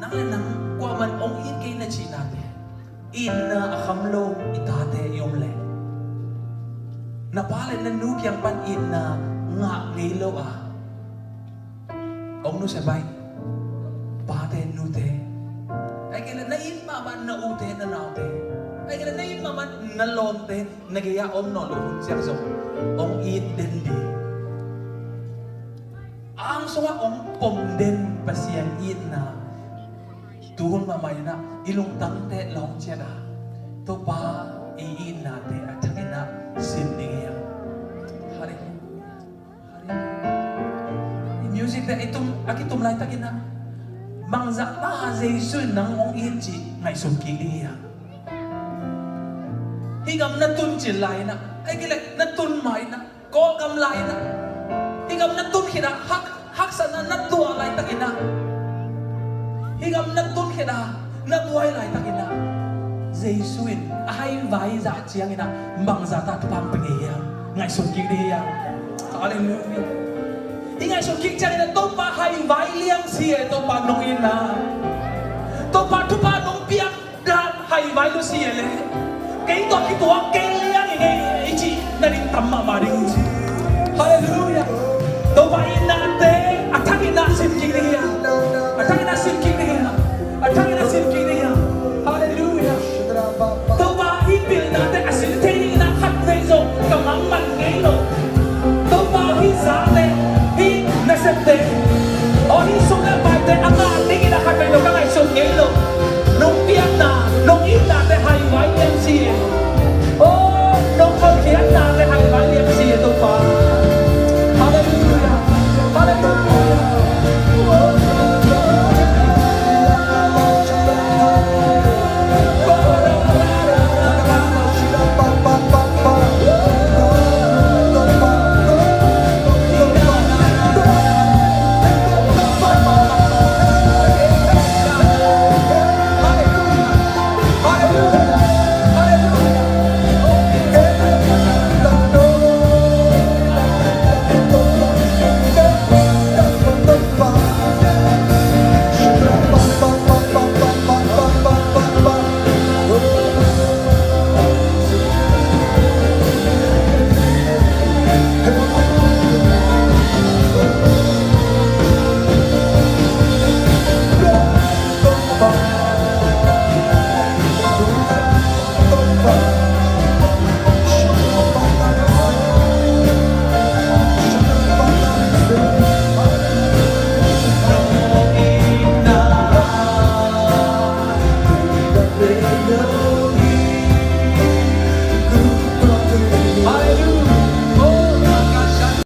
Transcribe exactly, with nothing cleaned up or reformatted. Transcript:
Nang le nang kuamah in hong it kei na cihnate, itna a kham lo i tate i om leh, na pa le na nu kiang pan itna ngah ngei lo a, hong nusia pai, pate nute. Ahih kei leh na it mahmah na ute na naute, ahih kei leh na it mahmah na lawmte, na gei-ah om nawn lo hun ciang zong hong it den ding. Ang sungah hong pom den Pasian itna tuhun mahmah in ah i lungtangte lawng ciat a, Topa i itnate a thak in ah sin ding hi hang. Hallelujah. Hallelujah. I music te i tum, a kitum laitakin ah, bangzah ta Jesu in nang hong it cih ngaihsun kik ding hi hang. Hih gam na tun cil lai in ah, ahih kei leh na tun ma in ah, Kawlgam lai in ah, hih gam na tun khit ah, hak, haksatna na tuah laitakin ah, hih gam na tun khit ah, na buai laitakin ah, Jesu in a haivai zah ciangin ah bangzah ta thupha pia ngei hiam, ngaihsun kik ding hi hang. Hallelujah. Hih ngaihsun kik ciangin ah Topa haivai liang si e, Topa nong itna, Topa thupha nong piak dan haivai lo si e leh, kei tawh kituak kei liang hi ngei i cih na ding tam mahmah ding. Hallelujah. Topa itna